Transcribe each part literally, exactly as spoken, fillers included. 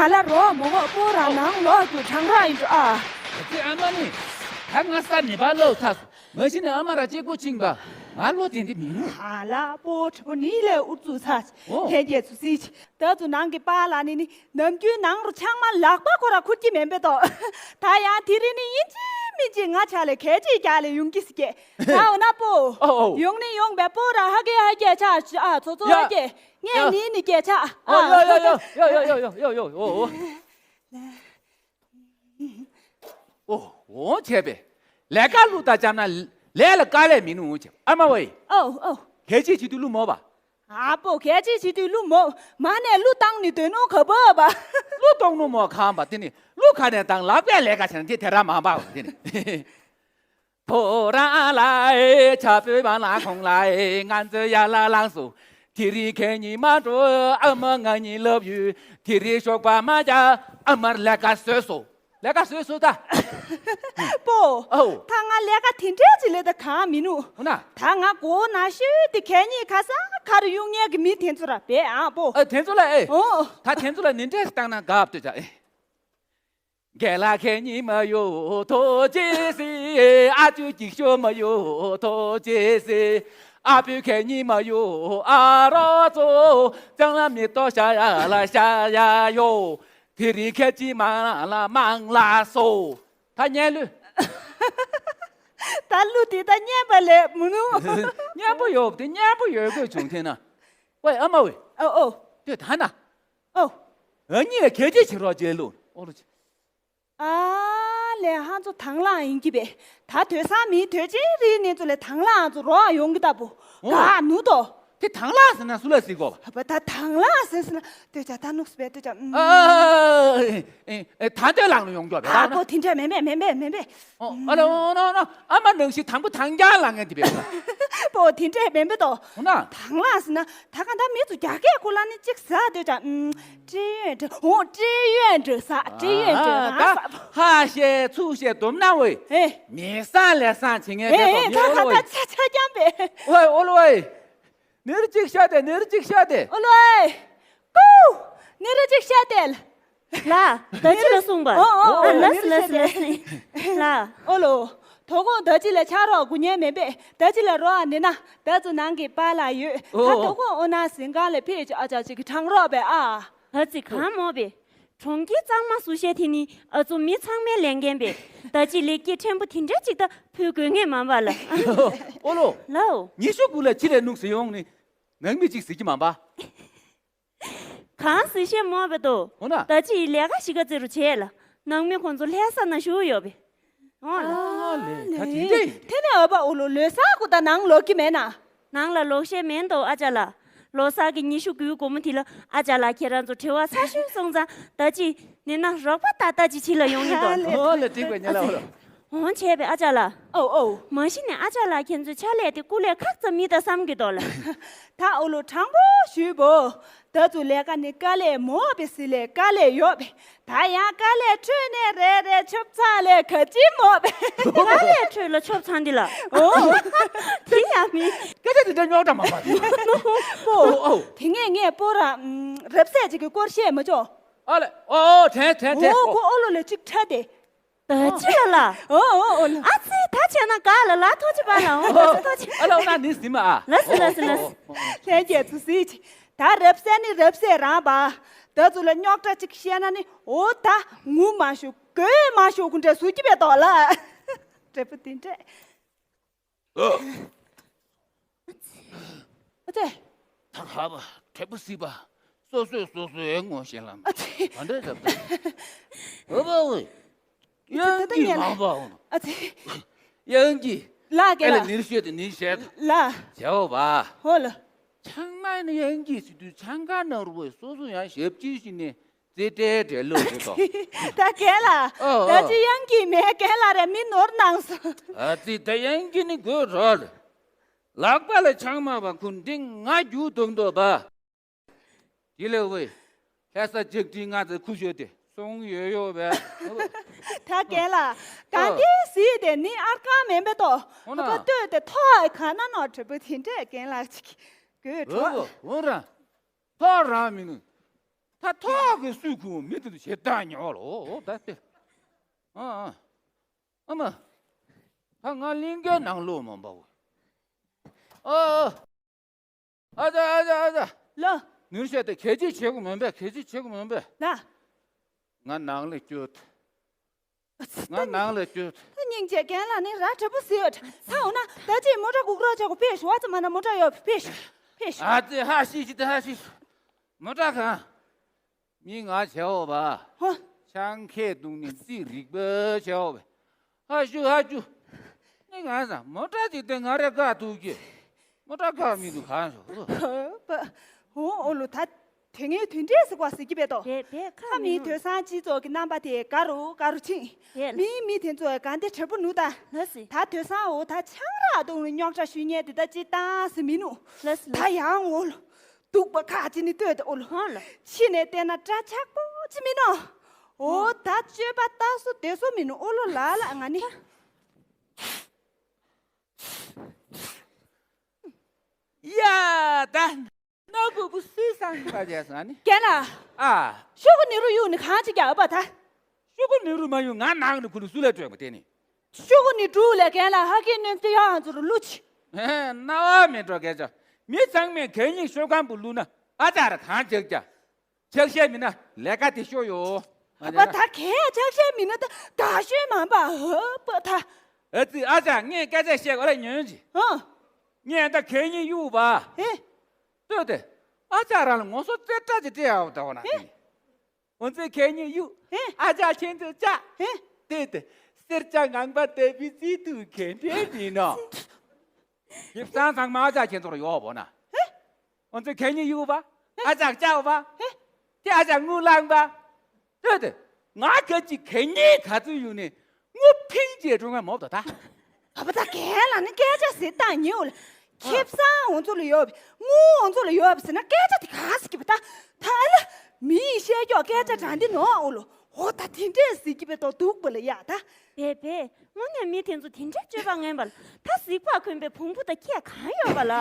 ཨ་ལ་རོ་མོ་གོ་པོ་ར་ནང་ལོག་ཏུ་གྲང་ར་ཡིན་འགྲོ་ཨ། ཨ་ཙི་ཨ་མ་ནི། ད་ང་ས་ནི་བ་ལོ་ཚ་སོ། མ་གཞི་ནས་ཨ་མ་ར་གཅིག་པོ་ཕྱིན་པ། ང་ལོ་དེ་འདི་མི་ནུ། ཨ་ལ་པོ་ཁྲི་པོ་ནི་ལས་ཨུ་ཚུ་ཚ། ཨོ། ལྷན་རྒྱས་ཚུ་སི་ཆི། ད་ཚུ་ནང་གི་པཱ་ལ་ནི་ནི་ནམ་རྒྱུན་ནང་རུ་ཆང་མ་ལག་པ་ཁོ་ར་ཁུར་གྱི་མེན་པེ་ཏོ། ད་ཡང་དེ་རིང་ནི་ཡིན་གཅིག་མིན་གཅིག་ང་ཆ་ལས་གལ་ཆེ་རྒྱག་ལས་ཡོང་གི་སི་ཀེ། ད་འོ་ན་པོ། ཨོ་ཨོ། ཡོང་ནི་ཡོང་པེ་པོ་ར་ཧ་གེ་ཧ་གེ་ཆ་ཨ་ཚོ་ཚོ་ཡ། ཧ་གེ། ངས་ཡ། ནི་ནི་སྐད་ཆ་ཨ། ཨོ་ཡ་ཡ་ཡ་ཡ་ཡ་ཡ་ཡ་ཡ་ཡ། ཨོ་ཨོ་བྱས་པས། ལས་ཀ་ལུག་ད་ཅམ་ན་ལས་ལ་དཀའ་ལས་མི་ནུ་བྱས་ཨ་མ་ཝེ། ཨོ་ཨོ། གལ་ཆེ་བྱེད་དུས་ལུ་མོ་བ། ཨ་པོ་གལ་ཆེ་བྱེད་དུས་ལུ་མོ། མ་ནས་ལུ་བཏང་ནི་དོན་ནོ་ག་པོ་བ། ལུ་གཏོང་ནུ་མོ་གང་བ་དེ་ནི་ལུ་ཁ་ནས་བཏང་ལག་པས་ལས་ཀ་བྱས་ན་དེ་དེ་ར་མ་འབའ་བ་དེ་ནི། ཐོ་རངས་ལ་ཨེ་ཆ་ཕོད་བ་ལ་ཁོང་ལ་ཨེ་ང་ཚོ་ཡར་ལ་ལངས་སོ། དེ་རིང་ཁྱེད་གཉིས་མ་འགྲོ་ཨ་མ་ང་གཉིས་ལབ་ཡོད། དེ་རིང་ཞོགས་པ་མ་རྒྱ་ཨ་མར་ལས་ཀ་བཟོས་སོ། ལས་ཀ་བཟོས་སོ་ད། པོ། ཨོ། ད་ང་ལས་ཀ་དེ་འདྲས་ཅིག་ལས་ད་གང་མི་ནུ། འོ་ན། ད་ང་མགོ་ན་ཤོད་དེ་གད་སྙིགས་ག་ས་ག་རུ་གཡུག་ཉལ་གི་མི་དེ་ཚོ་ར་བས་ཨ་པོ། ཨ་དེ་ཚོ་ལ་ཨེ། ཨོ། ད་དེ་ཚོ་ལ་ནི་འདྲས་བཏང་ན་དགའ་བ་ལྟོས་ཅག་ཨེ། རྒན་ལགས་ཁྱེད་གཉིས་མ་ཡོད་ཐོ་ཅེ་སི། ཨ་ཅོ་ཅིག་ཤོ་མ་ཡོད་ཐོ་ཅེ་སི། ཨ་བུ་ཁྱེད་གཉིས་མ་ཡོད་ཨ་རོ་ཚོ། ཅང་ལ་མི་ཏོ་ཤ་ཡ་ལ་ཤ་ཡ་ཡོད། དེ་རིང་ཁྱེད་ཀྱིས་མང་ལ་མང་ལ་སོ། ད་སྙན་ལུས། ད་གླུ་དེ་ད་སྙན་པ་ལས་མི་ནུ། སྙན་པོ་ཡོད་དེ་སྙན་པོ་ཡོད་དགོས་བྱུང་དེ་ན། ཝེ་ཨ་མ་ཝེ། ཨོ་ཨོ། དེ་ད་ན། ཨོ། ཨ་གཉིས་ལ་གལ་ཆེ་བྱེད་རོགས་བྱེད་ལུ། ཨོ་ལོ་ཆེ། ཨ་ལས་ཧང་ཚོ་དང་བླངས་ཡིན་གྱི་བས། ད་དོད་སང་མིའི་དོད་ཅན་རིའི་གནས་ཚུལ་ལས་དང་བླངས་ཚོ་རོགས་ཡོང་གི་ལྟ་བུ། ཨོ། ག་ནུ་དོ། དེ་དང་བླངས་ཟེར་ན་སུ་ལ་ཟེར་དགོས་པ། ད་དང་བླངས་ཟེར་ཟེར་ན་ལྟོས་བྱ་ད་ནུག་སི་བས་ལྟོས་བྱ། ཨ་ཨ་ཨ་ཨ་ཨ། ཨེ་ཨེ་ད་ལྟོས་ལངས་ནས་ཡོང་རྒྱུ་བས་ད་ཨ་ན། པོ་དེ་འདྲས་མེན་པས་མེན་པས་མེན་པས། ཨོ་ཨ་ལ་ཨོ་ནོ་ནོ་ཨ་མ་ནང་བཞིན་དང་པོ་དང་རྒྱ་ལངས་ངན་དེ་བས། པོ་དེ་འདྲས་མེན་པས་དོ། འོ་ན། དང་བླངས་ཟེར་ན་ད་ག་ད་མི་ཚོ་རྒྱ་སྐད་ཁོ་ལ་ནི་གཅིག་ཟ་ལྟོས་བྱ། ཨུམ། ཀྲེ་ཡོན་ཀྲེ་ཨོ་ཀྲེ་ཡོན་ཀྲེ་ཟ་ཀྲེ་ཡོན་ཀྲེ་ཨ་ང་ཟ། ད་ཧ་ཤེ་ཚུགས་ཤེ་སྡོམ་ན་ཝེ། ཨེ། མི་སང་ལས་སང་བྱེད་ངན་ཨེ་དེ་ཨེ་དོ་ད་མི་ཨོ་ལོ་ཝེ། ད་ཆ་ཆ་རྐྱང་པས། ཝེ་ཨོ་ལོ་ཝེ། ནེ་རུ་གཅིག་ཤ་དེ་ནེ་རུ་གཅིག་ཤ་དེ། ཨོ་ལོ་ཨེ། ཀུ། ནེ་རུ་གཅིག་ཤ་དེ། ལ། ད་ཅི་ལ་གསུངས་པ། ཨོ་ཨོ་ཨོ། ཨ་ལ་སི་ལ་སི་ལ་སི། ལ། ཨོ་ལོ། དོ་དགོང་ད་ཅི་ལ་ཆ་རོགས་དགུ་ཉལ་མེད་པས་ད་ཅི་ལ་རོགས་ཨ་འདི་ན་ད་ཚོ་ནང་གི་པཱ་ལགས་ཡོད་ད་ཨོ། དོ་དགོང་ཨོ་ན་ཟིན་གང་ལས་ཕེད་ཅི་ཨ་ཅག་ཅིག་གི་གྲང་རོགས་པས་ཨ། ཨ་ཙི་གང་མོ་པས། གྲོང་ཁྱེར་གཙང་མ་སུ་བཤད་དེ་ནི་ཨ་ཚོ་མི་ཚང་མའི་ལས་འགན་པས། ད་ཅི་ལས་ཀྱི་ཕྲན་བུ་དེ་འདྲ་ཅིག་ད་ཕུལ་དགོས་ངེས་མ་པ་ལ། ཨོ་ལོ། ལའོ། ཉི་ཤུ་དགུ་ལ་ཕྱི་ལས་ནུག་ཟི་ཡོང་ནི་ནང་མི་ཅིག་ཟི་གི་མ་པ། གང་ཟེར་ཤེས་མོ་བེ་དོ། འོ་ན། ད་ཅི་ལས་ཀ་ཞིག་ག་ཙེ་རུ་བྱས་ལ། ནང་མི་ཁོང་ཚོ་ལྷ་ས་ན་བཞུགས་ཡོད་པས། འོ་ལ། ཨ་ལེ་ད་དེ་འདྲ་ཡིན། དེ་ནས་ཨ་ཕ་ཨོ་ལོ་ལོ་ས་ཀུ་ད་ནང་ལོག་གི་མེད་ན། ནང་ལ་ལོག་ཤེས་མེད་དོ་ཨ་ཅག་ལ། ལོ་ས་གི་ཉི་ཤུ་དགུའི་དགོང་མོ་དེ་ལ་ཨ་ཅག་ལ་ཁྱེད་རང་ཚོ་དྲི་བ་ཚ་ཤོས་སོང་ཙང་ད་ཅི་ནི་ན་རོགས་པ་ད་ད་ཅི་ཕྱི་ལ་ཡོང་གི་འདུག་ཨ་ལེ། འོ་ལེ་འགྲིག་པ་ཉེ་ལ་འོ་ལ། འོང་བྱས་པའི་ཨ་ཅག་ལགས། ཨོ་ཨོ། མ་གཞི་ནས་ཨ་ཅག་ལགས་ཁྱེད་ཚོའི་ཕྱག་ལས་དེ་སྐུ་ལས་ཁག་ཙམ་མི་ད་བསམ་གྱི་འདུག་ལ། ད་ཨོ་ལོ་དྲང་པོ་ཞུས་པོ། ད་ཚོ་ལས་ཀ་ནི་དཀའ་ལས་མོ་བེ་སི་ལས་དཀའ་ལས་ཡོད་པས། ད་ཡང་དཀའ་ལས་ཁྲོད་ནས་རེ་རེ་ཆོབ་ཚང་ལས་ག་ཅི་མོ་བེ། དཀའ་ལས་ཁྲོད་ལ་ཆོབ་ཚང་འདི་ལ། ཨོ། དེ་ཡང་མི། སྐད་ཆ་དེ་འདྲ་རྙོག་དྲ་མ་པ་དེ། པོ། ཨོ་ཨོ། དེ་ངས་ངས་པོ་ར་རབ་གསལ་ཅིག་གི་སྐོར་བཤད་མ་ཆོག་ཨ་ལེ། ཨོ་ཨོ་དྲན་དྲན་དྲན་དྲན། ཨོ་ཁོ་ཨོ་ལོ་ལས་ཅིག་ཁྲ་དེ། ད་ཅི་ལ་ལ། ཨོ་ཨོ་ཨོ་ལ། ཨ་ཙི་ད་བྱས་ན་ག་ལ་ལ་ཐོ་ཅི་པ་ལ་ཨོ་ཨོ་ཐོ་ཅི། ཨ་ལ་ཨོ་ན་ནི་སི་མ་ཨ། ལ་སི་ལ་སི་ལ་སི། ལྷན་རྒྱས་ཚོ་སི་ཅི། ད་རབ་གསལ་ནི་རབ་གསལ་རང་པ། ད་ཚོ་ལ་རྙོག་དྲ་ཅིག་བཤད་ན་ནི་ཨོ་ད་ངུ་མ་ཤོག་གོས་མ་ཤོག་གུ་འདྲ་སུ་ཅི་པའི་ཏོག་ལ། འབྲས་བུ་དེ་འདྲས། ཨ་ཙི། ད་ཧ་བ་དྲེད་པ་སྲིད་པ། སོ་སོས་སོ་སོའི་ངོ་ཤེས་ལམ། ཨ་ཙི། ག་འདྲས་རབ་ད། ཨ་བ་ཝེ། ཡང་གི་མང་པའོ། ཨ་ཙི། ཡང་གི། ལ་གེ་ཨེ་ལ། ལ་ནིར་ཤེས་དེ་ནིར་ཤེས་ད། ལ། བྱའོ་བ། ཧོ་ལ། ཆང་མ་ནི་ཡང་གི་སི་དུས་ཆང་ཁ་ནང་རུ་བས་སོ་སོ་ཡང་ཞབས་ཕྱི་ཞིག་ནས། ཙེ་ཏྲེ་ཏྲེ་ལོ་རེད་དོ། ད་རྒན་ལགས། ཨོ་ད་ཨོ། ཅི་ཡང་གི་མེད་རྒན་ལགས་རེད་མི་ནོར་ནང་སོང་། ཨ་ཙི་ད་ཡང་གི་ནི་དགོས་རོགས། ལག་པ་ལ་ཆང་མ་བ་ཁུ་འདི་ང་རྒྱུ་དུང་དོ་བ། དེ་ལས་ཝེ། ལྷ་ས་ལྕགས་ཀྲིན་ང་ཚོ་ཁུ་ཤོད་དེ་སོང་ཡོད་ཡོད་བས། ད་རྒན་ལགས་གང་ཨོ། དེ་སྲིད་དེ་ནི་ཨར་ཁང་མེན་པེ་ཏོ། ཨོ་ན། ཨ་ཕ་ལྟོས་དེ་ཐོག་ག་ན་ནོ་དྲི་པོ་དེ་འདྲས་རྒན་ལགས་ཅིག་དགོས་གྲོགས། ཨོ་ར། ཐོག་རང་མི་ནུས། ད་ཐོག་གི་སུས་ཁུ་མི་དེ་ཚོ་ཞེ་དྲག་ཉོ་ལོ་ད་དེ། ཨ་ཨ། ཨ་མ། ད་ང་གླིང་གའི་ནང་ལོག་མ་འབའ་བོ། ཨ་ཨ། ཨ་ཙ་ཨ་ཙ་ཨ་ཙ། ལོ། ནུར་ཤ་དེ་གལ་ཆེ་བྱེད་དགོས་མིན་པས། གལ་ཆེ་བྱེད་དགོས་མིན་པས། ལ། ང་ནང་ལ་བསྐྱོད། ང་ནང་ལ་བསྐྱོད། ད་སྙིང་རྗེ་རྒན་ལགས་ནི་ར་དྲག་པོ་ཟེར་ཡོད། ས་འོ་ན་ད་ཅིག་མོ་ཊ་སྒུག་རོགས་བྱ་དགོས། ཕེབས་ཤོག་ཨ་ཙི་མ་ན་མོ་ཊ་ཡོད། ཕེབས་ཤོག་ཕེབས་ཤོག་ཨ་ཙི་ཧ་ཤི་ཤི་ད་ཧ་ཤི་ཤི། མོ་ཊ་གང་། མི་ང་བྱའོ་བ། ཧོ། ཆང་ཁས་བཏུང་ནས་རྩིས་རིག་པ་བྱའོ་བས། ཧ་ཞུ་ཧ་ཞུ། ནི་ང་ས་མོ་ཊ་ཅིག་དེ་ང་རེ་དགའ་ཐུག་གི། མོ་ཊ་དགའ་མི་འདུག་གང་ཞུ། ཧོ་ཨོ་ལོ་ད། དེ་ངས་དུས་འདྲེས་སི་ཀ་ཟེར་གྱི་བས་ཏོ། བས་བས་ཁ་ཁ་མི་མི་ནུ། དོས་སང་སྤྱི་ཚོགས་ཀྱི་རྣམ་པ་དེ་ག་རུ་ག་རུ་ཕྱིན། བས་ལ། མི་མི་དེ་ཚོ་ག་འདི་དྲེད་པོ་ནུ་ད། ལ་སི། ད་དོས་སང་འོ་ད་ཆང་རག་བཏུང་ནས་རྙོག་དྲ་ཞུ་མཁན་དེ་ད་ཅི་བཏང་ཟེར་མི་ནུ། ལ་སི་ལ། ད་ཡང་འོ་ལོ། སྡུག་པ་ཁ་ཅི་ནི་ལྟོས་ཏེ་ཨོ་ལོ། ཧོ་ལོ། ཕྱི་ནས་བལྟས་ན་འདྲ་ཆགས་པོ་ཅི་མིན་ནོ། འོ་ཧོ། ད་སྤྱོད་པ་ལྟ་སོ་བདེ་སོ་མིན་ནོ་ཨོ་ལོ་ལ་ལ་ང་ནི། ཡ་ད་ན་གུ་གུ་སུས་སང་གི་པ་བྱས་སང་ནི། རྒན་ལགས། ཨ། ཤོག་གུ་ནི་རུ་གཡུག་ནི་གང་ཅི་རྒྱག་པ་ད། ཤོག་གུ་ནི་རུ་མ་གཡུག་ང་ནང་ནི་གུ་ལུ་སུ་ལ་སྤྲོད་པ་དེ་ནི། ཤོག་གུ་ནི་འབྲུག་ལས་རྒན་ལགས་ཧ་ཀི་ནོན་ཏི་ཡ་ཧང་ཚུ་རུ་ལུ་ཆི། ཧེ་རྣ་བ་མི་འགྲོ་སྐད་ཆ། མི་ཚང་མས་གད་སྙིགས་ཤོག་ཁང་བུ་བླུགས་ན་ཨ་ཅག་ར་གང་ཆགས་ཀྱ། ཆགས་ཤེས་མིན་ན་ལས་ཀ་དེ་ཤོ་ཡོ། ཨ་པ་ད་གས་ཆགས་ཤེས་མིན་ན་ད་ད་ཤོད་མ་པ་ཧ་པ་ད། ཨ་ཙི་ཨ་ཅག་ངས་སྐད་ཆ་བཤད་གོ་ལ་ཉོན་ཅི། ཨ། ངས་ད་གད་སྙིགས་གཡུག་པ། ཧེ། ལྟོས་ཏེ། ཨ་ཅག་རང་ལ་ངོ་སོ་རྩེ་བཀྲ་ཅི་སྤྲད་ཡག་ད་འོ་ན་ཧེ། དེ། འོ་ཙི་གད་སྙིགས་གཡུག་ཧེ། ཨ་ཅག་ཁྱེད་ཚོས་ཅག་ཧེ། ལྟོས་ཏེ། སེར་སྐྱ་ངང་པ་ལྟ་བུའི་རྩིས་ཐུག་གན་འདྲེན་མིན་ནོ། ཡིབ་སང་ཚང་མ་ཨ་ཅག་ཁྱེད་ཚོར་ཡོག་པོ་ན། ཧེ། འོ་ཙི་གད་སྙིགས་གཡུག་པ། ཧེ། ཨ་ཅག་ཅག་པ། ཧེ། དེ་ཨ་ཅག་དངུལ་ལངས་པ། ལྟོས་ཏེ། ང་ག་ཅི་གད་སྙིགས་ག་ཚོད་ཡོད་ནས་དངུལ་ཕིང་ཅེས་འགྲོ་ང་མོབ་ཏོ་ད། ཨ་པ་ད་རྒན་ལགས་ནི་སྐད་ཆ་ཟེར་སྟངས་ཉེ་འོ་ལ། ཁེབས་སང་འོ་ཚོ་ལ་ཡོད་པའི་དངུལ་འོ་ཚོ་ལ་ཡོད་པ་ཟེར་ན་སྐད་ཆ་དེ་ག་ཟེར་གི་པ་ད། ད་ལ་མི་ཡི་བཤད་ཀྱོག་སྐད་ཆ་དྲང་འདི་ནོ་འོ་ལོ། འོ་ད་དེ་འདྲས་ཟེར་གི་པ་ཏོ་སྡུག་པ་ལ་ཡ་ད། བེ་བེ། དངོས་གནས་མི་དེ་ཚོ་དེ་འདྲའི་སྤྱོད་པ་ངན་པ་ལ་ད་གཟིག་པ་གོན་པའི་བོང་བུ་དང་ཁྱད་གང་ཡོད་པ་ལ།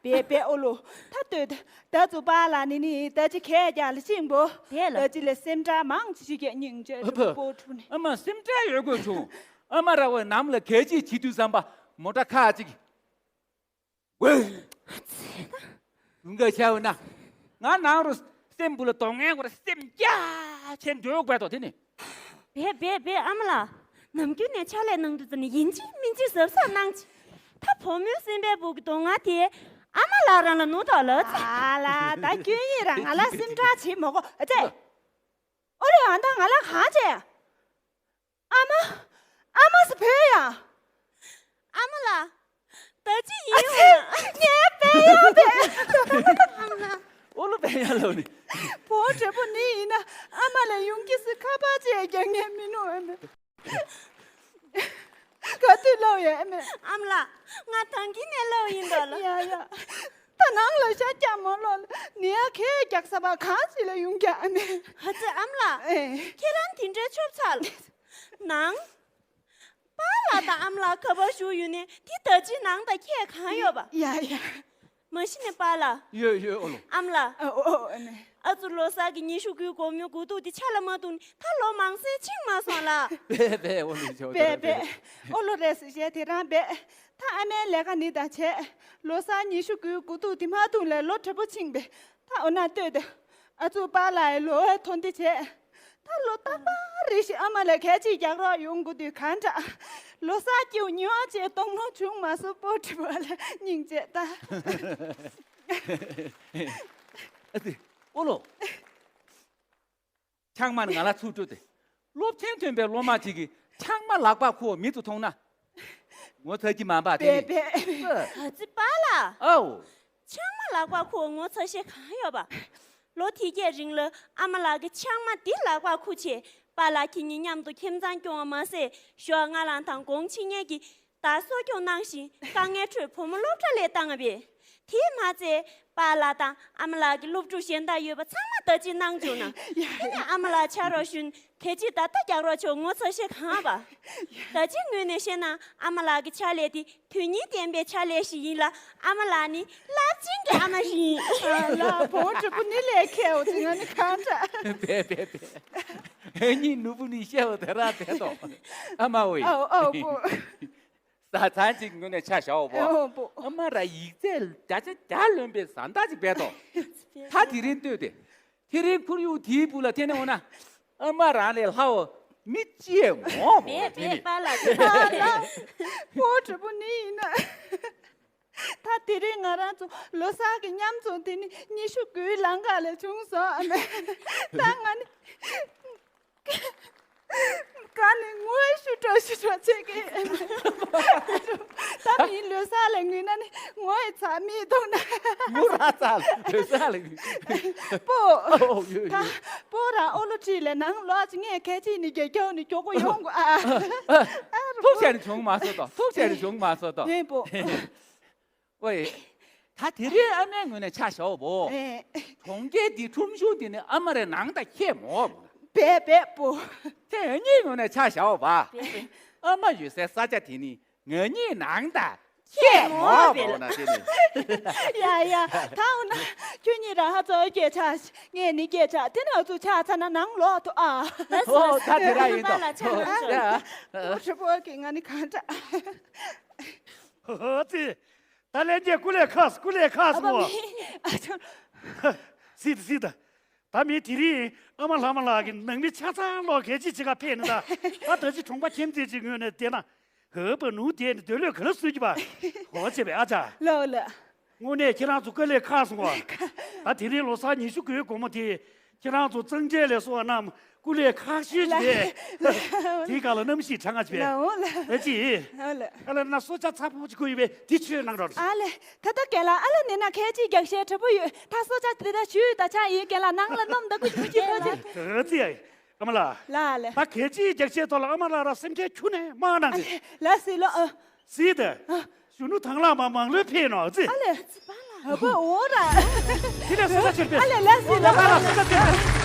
བེ་བེ་ཨོ་ལོ། ད་ལྟོས་ད་ད་ཚོ་པཱ་ལགས་ནི་ནི་ད་ཅི་ཁས་རྒྱག་ལ་ཤིང་པོ། བེ་ལ། ད་ཅི་ལས་སེམས་ཁྲལ་མང་ཅི་ཞིག་གི་སྙིང་རྗེ་ཨ་ཕ། པོ་ཕྲུ་ནི། ཨ་མ་སེམས་ཁྲལ་ཡོད་དགོས་བྱུང་། ཨ་མ་ར་བའི་ནམ་ལ་གལ་ཆེ་བྱེད་དུས་བསམ་པ་མོ་ཊ་ཁ་ཅིག་ཝེ། ལུང་ག་ཤ་བ་ན། ང་ནང་རུ་སེམས་བུ་ལ་དོ་ངན་གོ་ར་སེམས་རྒྱ་ཆེན་འགྲོ་དགོས་དོ་དེ་ནི། བེ་བེ་བེ་ཨ་མ་ལགས། ནམ་རྒྱུན་ནས་ཕྱག་ལས་གནང་དུས་ཙམ་ནས་ཡིན་གཅིག་མིན་གཅིག་གཟབ་གཟབ་གནང་ཅིག་ད་བུ་མོའི་སེམས་པའི་བུ་གི་དོ་ང་དེ་ཨ་མ་ལགས་རང་ལ་ནོར་དོགས་ལ་ཙི། ཨ་ལ་ད་སྐྱོན་ཡིན་ར་ང་ལ་སེམས་ཁྲལ་བྱེད་མ་དགོས་ཨ་ཙེ། ཨོ་ལེ་ཨ་ད་ང་ལ་གང་བྱས། ཨ་མ། ཨ་མ་སུ་བོས་ཡ། ཨ་མ་ལགས། ད་ཅི་ཡིན་ཨ་ཙི། ངའི་དཔེ་ཡག་པས། ཨ་མ་ལགས། ཨོ་ལོ་དཔེ་ཡག་ལོ་ནི། བོ་བགྲེས་པོ་ནི་ཡིན་ན་ཨ་མ་ལ་ཡོང་གི་སི་ཁ་པར་བྱས་རྒྱག་ངེས་མི་ནུ་ཨ་མ། ག་དུས་ལོག་ཡོད་ཨ་མ། ཨ་མ་ལགས། ང་ཐང་གི་ནས་ལོག་ཡིན་འདོད་ལ། ཡ་ཡ། ད་ནང་ལ་ཤ་རྒྱག་མ་ལོག་ལ་ནི་ཡ་ཁས་རྒྱག་ས་བ་གང་ཞིག་ལ་ཡོང་རྒྱག་ཨ་མ། ཨ་ཙི་ཨ་མ་ལགས། ཨེ། ཁྱེད་རང་དེ་འདྲའི་ཆོབ་ཚ་ལ། ནང་། པཱ་ལགས་དང་ཨ་མ་ལགས་ཁ་པར་ཞུ་ཡོད་ནས་དེ་ད་ཅི་ནང་དང་ཁྱད་གང་ཡོད་པ། ཡ་ཡ། མ་གཞི་ནས་པཱ་ལགས། ཡོད་ཡོད་ཨོ་ལོ། ཨ་མ་ལགས། ཨ་ཨོ་ཨོ་ཨ་ནེ། ཨ་ཙི་ལོ་གསར་གྱི་ཉི་ཤུ་དགུའི་དགོང་མོའི་དགུ་ཐུག་དེ་ཆ་ལ་མ་བཏུང་ནས་ད་ལོ་མང་སེ་ཕྱིན་མ་སོང་ལ། བེ་བེ་ཨོ་ལོ་ཆོ་བེ་བེ། ཨོ་ལོ་རེད་ཟེར་བཤད་དེ་རང་བེ། ད་ཨ་མའི་ལས་ཀ་ནི་ད་བྱས། ལོ་གསར་ཉི་ཤུ་དགུའི་དགུ་ཐུག་དེ་མ་བཏུང་ལས་ལོ་དྲོ་པོ་ཕྱིན་པས། ད་འོ་ན་ལྟོས་ཏེ། ཨ་ཙུ་པཱ་ལགས་ལོ་ཐོན་ཏེ་བྱས། ད་ལོ་རྟག་པར་རེ་ཞིག་ཨ་མ་ལ་གད་ཕྱིས་རྒྱག་རོགས་ཡོང་དགོས་དུས་གང་འདྲ། ལོ་གསར་སྐྱིད་ཉོ་བ་བྱས་གཏོང་ལོང་བྱུང་མ་སོང་པོ་དྲི་བ་ལ་སྙིང་རྗེ་ད། ཨ་ཙི། ཨོ་ལོ། ཆང་མ་ནི་ང་ལ་ཚུར་སྤྲོད་དེ། སློབ་ཆེན་ཐོན་པའི་སློབ་མ་ཅིག་གིས་ཆང་མ་ལག་པ་ཁུར་མི་ཚོ་མཐོང་ན། ངོ་ཚ་གི་མ་འབའ་དེ་ནི། ཨ་ཙི་པཱ་ལགས། ཨའོ། ཆང་མ་ལག་པ་ཁུར་ངོ་ཚ་ཤེས་གང་ཡོད་པ། ལོ་དེ་གས་རིང་ལ་ཨ་མ་ལགས་ཀྱིས་ཆང་མ་འདི་ལག་པ་ཁུར་བྱས་པཱ་ལགས་ཁྱེད་གཉིས་མཉམ་དུ་ཁྱིམ་ཚང་སྐྱོང་བ་མ་ཟད་ཞོགས་སྔ་ལངས་དང་དགོང་ཕྱི་ཉལ་གྱི་ད་གསོ་སྐྱོང་གནང་བཞིན་དཀའ་ངལ་ཁྲོད་བུ་མོ་སློབ་གྲྭ་ལས་བཏང་བ་བས། དེས་མ་ཚད་པཱ་ལགས་དང་ཨ་མ་ལགས་ཀྱི་སློབ་ཕྲུག་གཞན་དག་ཡོད་པ་ཚང་མ་ད་ཅི་གནང་བྱུང་ན། དེ་ནས་ཨ་མ་ལགས་ཆ་རོགས་ཞུན་གལ་ཆེ་ད་ལྟ་རྒྱག་རོགས་ཆོག་ངོ་ཚ་ཤེས་གང་བ། ད་ཅི་ངོས་ནས་བཤད་ན་ཨ་མ་ལགས་ཀྱི་ཕྱག་ལས་དེ་དོན་སྙིང་ལྡན་པའི་ཕྱག་ལས་ཤིག་ཡིན་ལ། ཨ་མ་ལགས་ནི་རླབས་ཆེན་གྱི་ཨ་མ་ཞིག་ཡིན། ལ་བོ་དྲུག་པོ་ནི་ལས་ཁེའོ་ཅི་ང་ནི་གང་འདྲ། བས་བས་བས། ཨ་ནི་ནུ་བུ་ནི་ཤེའོ་དེ་ར་བས་དོ། ཨ་མ་འོ་ཡི། ཨོ་ཨོ་བོ། ས་ཚང་གཅིག་ངོས་ནས་ཆ་བཞག་འོ་བོ། ཨོ་བོ། ཨ་མ་ར་ཡིག་ཚད་བརྒྱ་ཆ་བརྒྱ་ལོན་པའི་བཟའ་ཟླ་ཅིག་བས་དོ། ད་དེ་རིང་ལྟོས་ཏེ། དེ་རིང་ཁོར་ཡུག་དེའི་བུ་ལ་དེ་ནས་འོ་ན། ཨ་མ་རང་ལས་ལྷག་པ་མི་ཅི་ཡང་མོ་མོ་བས་དེ་བས་ནི། པཱ་ལགས་དེ་ལ་ལ་བོ་དྲུག་པོ་ནི་ཡིན་ན། ད་དེ་རིང་ང་རང་ཚོ་ལོ་གསར་གྱི་མཉམ་འཛོམས་དེ་ནི་ཉི་ཤུ་དགུའི་ལང་ཀ་ལ་བྱུང་སོང་ཨ་མ། ད་ང་ནི་ག་ནི་ངོ་ཤུ་འགྲོ་ཤུ་འགྲོ་བྱེད་ཀྱི། ད་མིའི་ལོ་གསར་ལ་ངུས་ན་ནི་ངོ་ཡི་ཚ་མིག་གཏོང་ན། ངུ་ར་ཚ་ལོ་གསར་ལ་ངུས། པོ། ཨོ་ཡོ་ད་ཡོ། པོ་ར་ཨོ་ལོ་ཁྲིད་ལས་ནང་ལོགས་ཅི་ངས་གལ་ཆེ་ནི་རྒྱལ་ཁྱོད་ནི་མགྱོགས་པོ་ཡོང་གོ་ཨ། ཐུགས་ཆེ་ནི་བྱུང་མ་སོ་ཏོ། ཐུགས་ཆེ་ནི་བྱུང་མ་སོ་ཏོ། ངས་པོ། ཝེ། ད་དེ་རིང་ཨ་མའི་ངོས་ནས་ཆ་བཞག་འོ་བོ། ཨེ། གྲོང་ཁྱེར་འདི་ཁྲོམ་གཞུང་འདི་ནི་ཨ་མ་རེ་ནང་དང་ཁྱད་མོ་བོ། བས་བས་པོ། དེ་ཨ་ནིའི་ངོས་ནས་ཆ་བཞག་འོ་བ། ཨ་མ་ཡོད་སའི་ས་ཆ་དེ་ནི་ང་གཉིས་ནང་དང་ཁྱད་མོ་བོ་ན་དེ་ནི། ཡ་ཡ་ད་འོ་ན་ཁྱོད་གཉིས་རང་ཧ་ཚོ་སྐད་ཆ་ངས་ནི་སྐད་ཆ་དེ་ནི་ང་ཚོ་ཆ་ཚ་ན་ནང་ལོག་ཐུ་ཨ། ཨོ་ད་དེ་ར་ཡིན་ཏོ། ཨ་ཨོ་ཨོ་ཨོ། ཁྲི་པོ་གི་ང་ནི་གང་འདྲ། ཧོ་ཙི། ད་ལན་རྒྱས་སྐུ་ལས་ཁག་སྐུ་ལས་ཁག་སོང་བ། ཨ་ཅོ། སྲིད་སྲིད། ད་མི་དེ་རིང་ཨ་མ་ལྷ་མ་ལགས་ཀྱི་ནང་མི་ཆ་ཚང་ལོག་གལ་ཆེ་ཆེ་ག་ཕེབས་ནི་ད། ད་ད་ཅི་གྲོང་པ་ཁྱིམ་མཚེས་ཅིག་ངོས་ནས་བལྟས་ན། ཧོ་པ་ནུ་དེ་ནི་འདོད་ལོས་ག་ལ་སུས་ཀྱི་པ། ཧོ་ཅེ་བའི་ཨ་ཅག་ལོ་ལ། དངོས་གནས་ཁྱེད་རང་ཚོ་དཀའ་ལས་ཁག་སོང་བ། ད་དེ་རིང་ལོ་གསར་ཉི་ཤུ་དགུའི་དགོང་མོ་དེ། ཁྱེད་རང་ཚོ་གཙང་ཆས་ལས་སོགས་རྣམས་སྐུ་ལས་ཁག་ཤོས་ཅིག་རེད། དེའི་སྒང་ལ་གནམ་གཤིས་གྲང་ང་ཅིག་པས། ལའོ་ལ། ཨ་ཅི། ཨ་ལ། ཨ་ལ་ན་སོ་ཆ་ཚ་པོ་ཅིག་ཁོ་ཡོད་པས་དེ་ཆོས་གནང་རོགས། ཨ་ལ། ད་ལྟ་རྒན་ལགས་ཨ་ལ་ནི་ན་ཁལ་གཅིག་རྒྱག་ཤེས་དྲ་པོ་ཡོད། ད་སོ་ཆ་དེ་ད་ཞུས་ད་ཆ་ཡིན་རྒན་ལགས་ནང་ལ་སྣུམ་ད་ཀུ་ཅི་ཀུ་ཅི་ཁོ་ཅི། ཨ་ཙི་ཨ་མ་ལགས། ལ་ལ། ད་ཁལ་གཅིག་རྒྱག་ཤེས་ཐོག་ལ་ཨ་མ་ལགས་ར་སེམས་ཁྲལ་ཁྱོན་ནས་མ་གནང་ཟེར། ལ་སི་ལོ་ཨ། སྲིད་དེ། གཞོན་ནུ་དང་བླངས་མ་མང་ལོས་ཕེབས་ནོ་ཙི། ཨ་ལས། ཨ་ཕ་འོ་ར། དེ་ལས་སུ་ལ་ཕྱིར་ཕེབས། ཨ་ལས་ལ་སི་ལ། ཨ་ལ་སུ་ལ་ཕྱིར་ཕེབས།